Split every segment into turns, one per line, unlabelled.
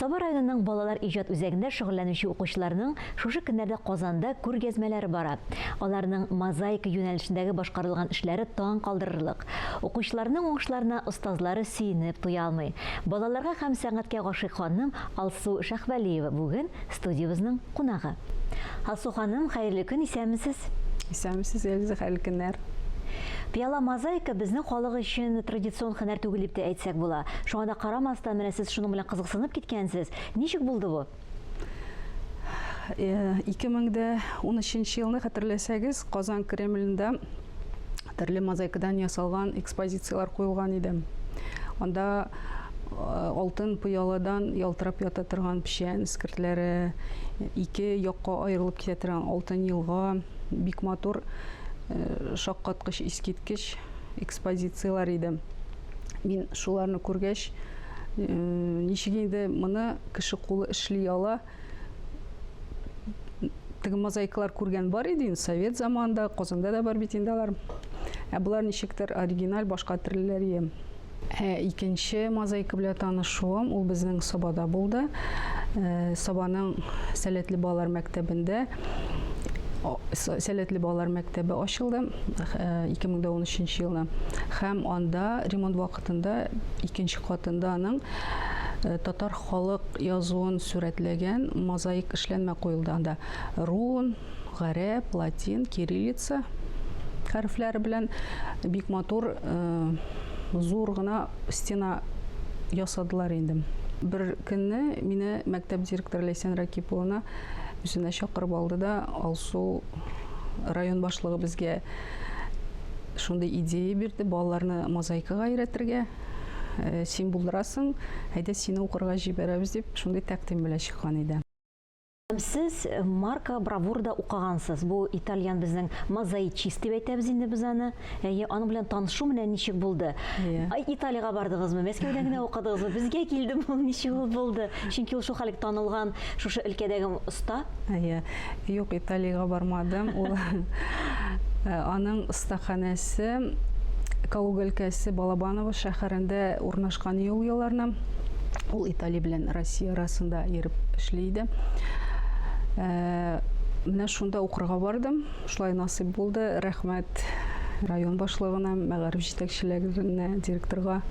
Саба районының балалар иҗат үзәгендә шөгыльләнүче укучыларның шушы көннәрдә Казанда күргәзмәләре бара. Аларның мозаика юнәлешендәге башкарылган эшләре таң калдырырлык. Укучыларның уңышларына остазлары сөенеп туя алмый. Балаларга һәм сәнгатькә гашыйк ханым Алсу Шәһвәлиева бүген студиябезнең кунагы. Алсу ханым, хәерле көн, исәнмесез!
Исәнмесез, Эльза, хәерле көннәр!
Пыяла мозаика безнең халык өчен традицион һөнәр түгел дип тә әйтсәк була. Шуңа да карамастан, менә сез шуның белән кызыксынып киткәнсез. Ничек булды бу?
2013 елны хәтерләсәгез, Казан Кремлендә төрле мозаикадан ясалган экспозицияләр куелган иде. Анда э, алтын пыяладан ялтырап ята торган печән эскертләре, ике якка аерылып китә торган алтын елга, бик матур, э, шаккаткыч, искиткеч экспозицияләр иде. Мин шуларны күргәч, э, ничек инде моны кеше кулы эшли ала? Теге мозаикалар күргән бар иде инде, совет заманында, Казанда да бар бит инде алар. Ә болар ничектер оригиналь, башка төрлеләр ие. Ә икенче мозаика белән танышуым ул безнең Сабада булды. Э, Сабаның сәләтле балалар мәктәбендә сәләтле балалар мәктәбе ачылды 2013 э, елны. Һәм анда ремонт вакытында икенче катында аның э, татар халык язуын сурәтләгән мозаик эшләнмә куелды анда. Рун, гарәп, латин, кириллица хәрефләре белән бик матур э, зур гына стена ясадылар инде. Бер көнне мине мәктәп директоры Ләйсән Ракиповна үзенә чакырып алды да, Алсу район башлыгы безгә шундый идея бирде, балаларны мозаикага өйрәтергә. Э, син булдырасың, әйдә сине укырга җибәрәбез дип, шундый тәкъдим белән чыккан иде.
Һәм сез э, Марко Бравурда укыгансыз. Бу итальян безнең мозаичист дип әйтәбез инде без аны. Әйе, аның белән танышу менә ничек булды? Ай, Италиягә бардыгызмы? Мәскәүдә генә укыдыгызмы? Безгә килдеме ул, ничек ул булды? Чөнки ул шул хәлек танылган шушы өлкәдәге оста.
Әйе. Юк, Италиягә бармадым. Ул э, аның остаханәсе Калуга өлкәсе Балабаново шәһәрендә урнашкан ел елларны. Ул Италия белән Россия арасында йөреп эшли иде. Э, менә шунда укырга бардым. Шулай насыйп булды. Рәхмәт район башлыгына, мәгариф җитәкчеләренә, директорга.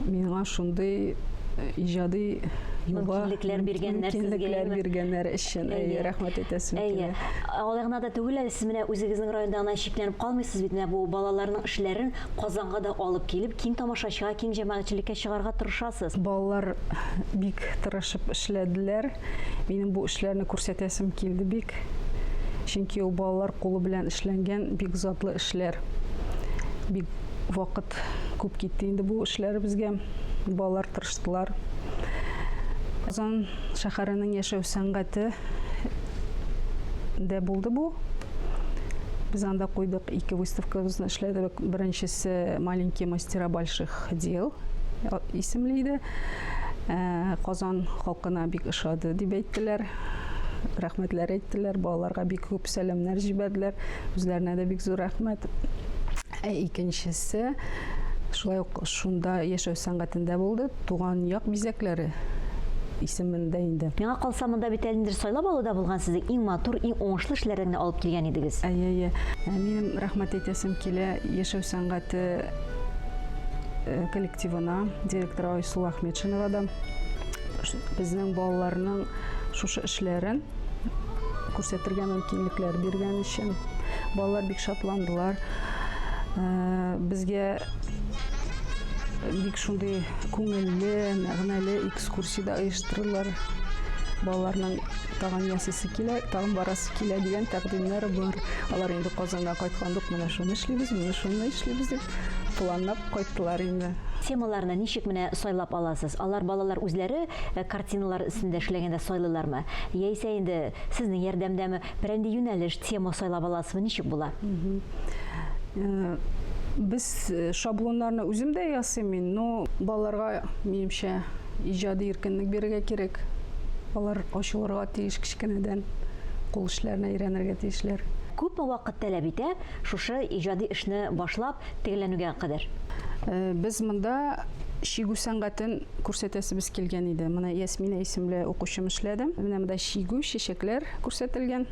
Миңа шундый э, иҗади юлга
мөмкинлекләр биргәннәр
мөмкинлекләр биргәннәр өчен әйе, рәхмәт әйтәсем
килә. Алай гына да түгел әле, сез менә үзегезнең районда гына чикләнеп калмыйсыз бит, менә бу балаларның эшләрен Казанга да алып килеп, киң тамашачыга, киң җәмәгатьчелеккә чыгарга тырышасыз.
Балалар бик тырышып эшләделәр. Минем бу эшләрне күрсәтәсем килде бик. Чөнки ул балалар кулы белән эшләнгән бик затлы эшләр. Бик вакыт күп китте инде бу эшләребезгә. Балалар тырыштылар. Казан шәһәренең яшәү сәнгате дә булды бу. Без анда куйдык, ике выставкабызны эшләдек. Беренчесе Маленькие мастера больших дел исемле иде. Э, Казан халкына бик ошады дип әйттеләр. Рәхмәтләр әйттеләр, балаларга бик күп сәламнәр җибәрделәр. Үзләренә дә бик зур рәхмәт. Ә икенчесе шулай ук шунда яшәү сәнгатендә булды. Туган як бизәкләре исемендә инде.
Миңа калса, монда бит әле ниндидер сайлап алу да булган сезнең иң матур, иң уңышлы эшләрне генә алып килгән идегез.
Әйе, әйе. Ә, минем рәхмәт әйтәсем килә яшәү сәнгате э, коллективына, директоры Айсылу Ахметшинова да безнең балаларның шушы эшләрен күрсәтергә мөмкинлекләр биргән өчен. Балалар бик шатландылар. Э, безгә бик шундый күңелле, мәгънәле экскурсия дә оештырдылар. Балаларның тагын ясыйсы килә, тагын барасы килә дигән тәкъдимнәр бар. Алар инде Казанга кайтканда ук менә шуны эшлибез, менә шуны эшлибез дип планлап кайттылар инде.
Темаларны ничек менә сайлап аласыз? Алар балалар үзләре э, картиналар өстендә эшләгәндә сайлыйлармы? Яисә инде сезнең ярдәмдәме? Берәр нинди юнәлеш, тема сайлап аласызмы? Ничек була?
Э, без э, шаблоннарны үзем дә ясыйм мин, но балаларга, минемчә, иҗади иркенлек бирергә кирәк. Алар ачылырга тиеш кечкенәдән, кул эшләренә өйрәнергә тиешләр.
Күпме вакыт таләп итә шушы иҗади эшне башлап, тегеләнүгә кадәр?
Без монда чигү сәнгатен күрсәтәсебез килгән иде. Моны Ясминә исемле укучым эшләде. Менә монда чигү, чәчәкләр күрсәтелгән.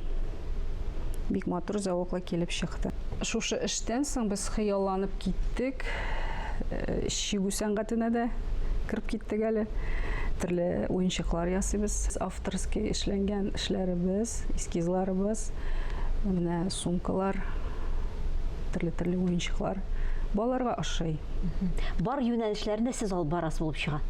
Бик матур, зәвыклы килеп чыкты. Шушы эштән соң без хыялланып киттек. Чигү сәнгатенә дә кереп киттек әле. Төрле уенчыклар ясыйбыз. Авторский эшләнгән эшләребез, эскизларыбыз. Менә сумкалар, төрле-төрле уенчыклар. Балаларга ошый.
Бар юнәлешләрне дә сез алып барасыз булып чыга.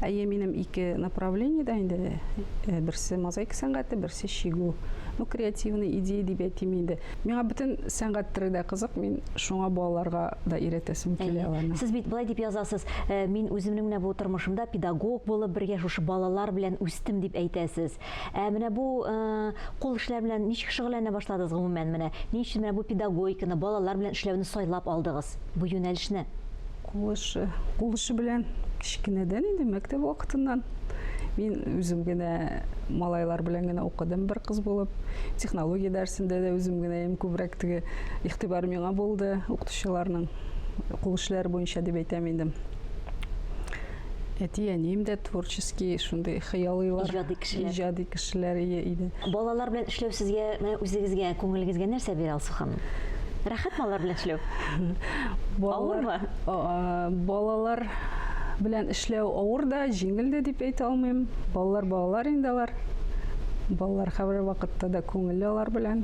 Әйе, минем ике направление дә инде. Берсе мозаика сәнгате, берсе чигү. Ну, креативный идея дип әйтим инде. Миңа бөтен сәнгать төре дә кызык, мин шуңа балаларга да өйрәтәсем килә аларны.
Сез бит болай дип язасыз, мин үземнең менә бу тормышымда педагог булып бергә шушы балалар белән үстем дип әйтәсез. Ә менә бу кул эшләре белән ничек шөгыльләнә башладыгыз гомумән менә? Ни өчен менә бу педагогиканы, балалар белән эшләүне сайлап алдыгыз, бу юнәлешне?
Кул эше, кул эше белән кечкенәдән инде, мәктәп вакытыннан. Мин үзем генә малайлар белән генә укыдым бер кыз булып. Технология дәресендә дә үзем генә им күбрәк теге игътибар миңа булды укытучыларның кул эшләре буенча дип әйтәм инде. Әти әнием дә творческий шундый хыялыйлар.
Иҗади кешеләр.
Иҗади кешеләр иде.
Балалар белән эшләү сезгә, менә үзегезгә, күңелегезгә нәрсә бирә, Алсу ханым? Рәхәтме алар белән эшләү? Авырмы?
Балалар белән эшләү авыр да, җиңел дә дип әйтә алмыйм. Балалар балалар инде алар. Балалар һәрбер вакытта да күңелле алар белән.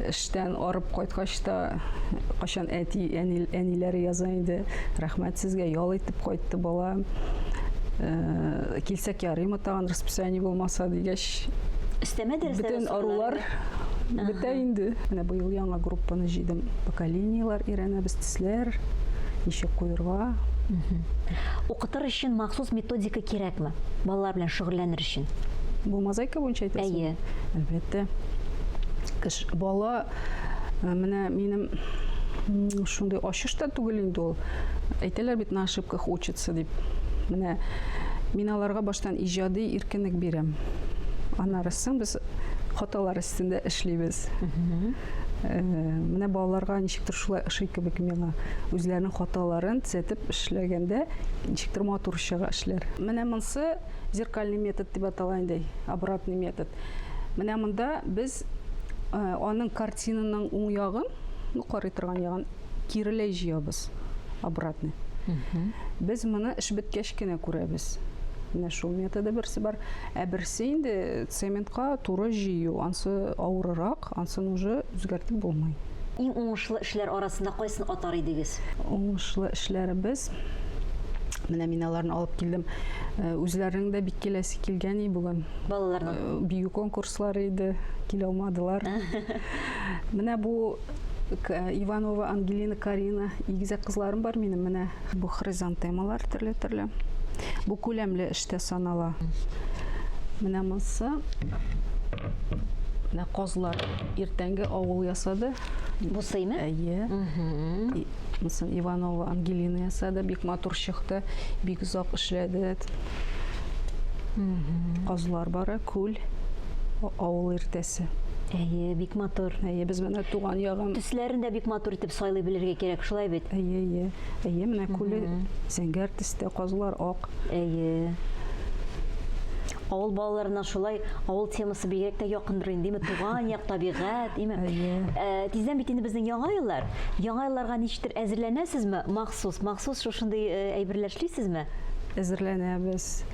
Эштән арып кайткач та, кайчан әти, әни, әниләре яза инде, рәхмәт сезгә, ял итеп кайтты бала. Килсәк ярыймы тагын расписание булмаса дигәч,
Өстәмә дәресләр
бөтен арулар бетә инде. Менә быел яңа группаны җыйдым. Поколениеләр өйрәнәбез, төсләр, ничек куерга.
Укытыр өчен махсус методика кирәкме? Балалар белән шөгыльләнер өчен.
Бу мозаика буенча әйтәсеңме?
Әйе.
Әлбәттә. Кеш, бала менә минем шундый ачыш та түгел инде ул. Әйтәләр бит, на ошибках учатся дип. Менә мин аларга баштан иҗади иркенлек бирәм. Аннары соң без хаталар өстендә эшлибез. Менә балаларга ничектер шулай ошый кебек миңа. Үзләренең хаталарын төзәтеп эшләгәндә ничектер матур чыга эшләр. Менә монсы зеркальный метод дип атала инде, обратный метод. Менә монда без аның картинаның уң ягын, ну, карый торган ягын киреләй җыябыз, обратный. Без моны эш беткәч кенә күрәбез. Менә шул методы берсе бар. Ә берсе инде цементка туры җыю, ансы авырырак, ансын уже үзгәртеп булмый.
Иң уңышлы эшләр арасында кайсын атар идегез?
Уңышлы эшләребез, менә мин аларны алып килдем. Үзләренең дә бик киләсе килгән и бүген.
Балаларның?
Бию конкурслары иде, килә алмадылар. Менә бу Иванова Ангелина, Карина, игезәк кызларым бар минем, менә бу хризантемалар төрле-төрле. Бу күләмле эштә санала. Менә монысы, менә казлар иртәнге авыл ясады.
Бусы име?
Әйе. Монысын Иванова Ангелина ясады, бик матур чыкты, бик озак эшләде. Казлар бары, күл, авыл иртәсе.
Әйе, бик матур.
Әйе, без менә туган ягым.
Төсләрен дә бик матур итеп сайлый белергә кирәк, шулай бит?
Әйе, әйе. Әйе, менә күле зәңгәр төстә, казлар ак.
Әйе. Авыл балаларына шулай авыл темасы бигрәк тә якындыр инде, димме? Туган як, табигать, димме?
Әйе.
Э, тиздән бит инде безнең яңа еллар. Яңа елларга ничектер әзерләнәсезме? Махсус, махсус шушындый э, әйберләр эшлисезме?
Әзерләнәбез.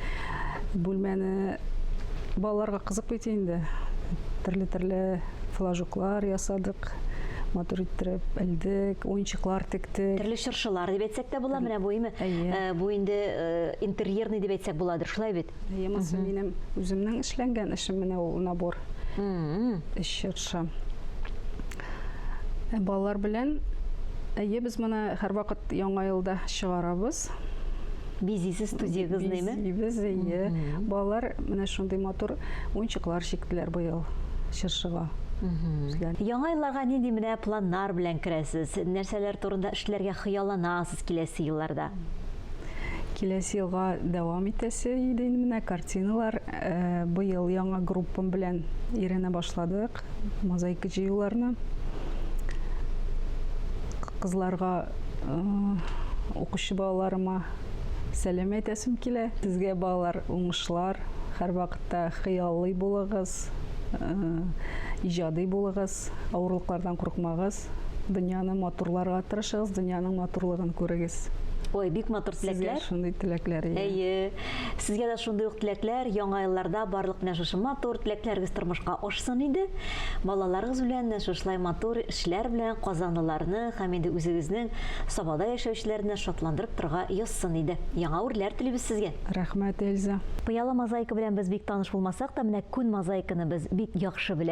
Бүлмәне балаларга кызык бит инде. Төрле-төрле флажоклар ясадык, матур иттереп элдек, уенчыклар тектек.
Төрле чыршылар дип әйтсәк тә була, менә бу име?
Әйе.
Э, бу инде э, интерьерный дип әйтсәк буладыр, шулай бит?
Әйе, монысы минем үземнең эшләнгән эшем, менә ул набор. Өч чыршы. Э, балалар белән әйе, без моны һәрвакыт Яңа елда чыгарабыз.
Бизисез студиягезне, әйме?
Бизибез, әйе. Балалар менә шундый матур уенчыклар чиктеләр быел чыршыга.
Яңа елларга нинди менә планнар белән керәсез? Нәрсәләр турында эшләргә хыялланасыз киләсе елларда?
Киләсе елга дәвам итәсе иде инде менә картиналар. Э, быел яңа группам белән өйрәнә башладык мозаика җыюларны. Кызларга, э, укучы балаларыма сәлам әйтәсем килә. Сезгә, балалар, уңышлар, һәрвакытта хыяллый булыгыз, э, иҗади булыгыз, авырлыклардан курыкмагыз. Дөньяны матурларга тырышыгыз, дөньяның матурлыгын күрегез.
Ой, бик матур теләкләр.
Сезгә шундый теләкләр.
Әйе. Сезгә дә шундый ук теләкләр. Яңа елларда барлык менә шушы матур теләкләрегез тормышка ашсын иде. Балаларыгыз белән менә шушылай матур эшләр белән казанлыларны һәм инде үзегезнең Сабада яшәүчеләрне шатландырып торырга язсын иде. Яңа үрләр телибез сезгә.
Рәхмәт, Эльза.
Пыяла мозаика белән без бик таныш булмасак та, менә күн мозаиканы без бик яхшы беләбез.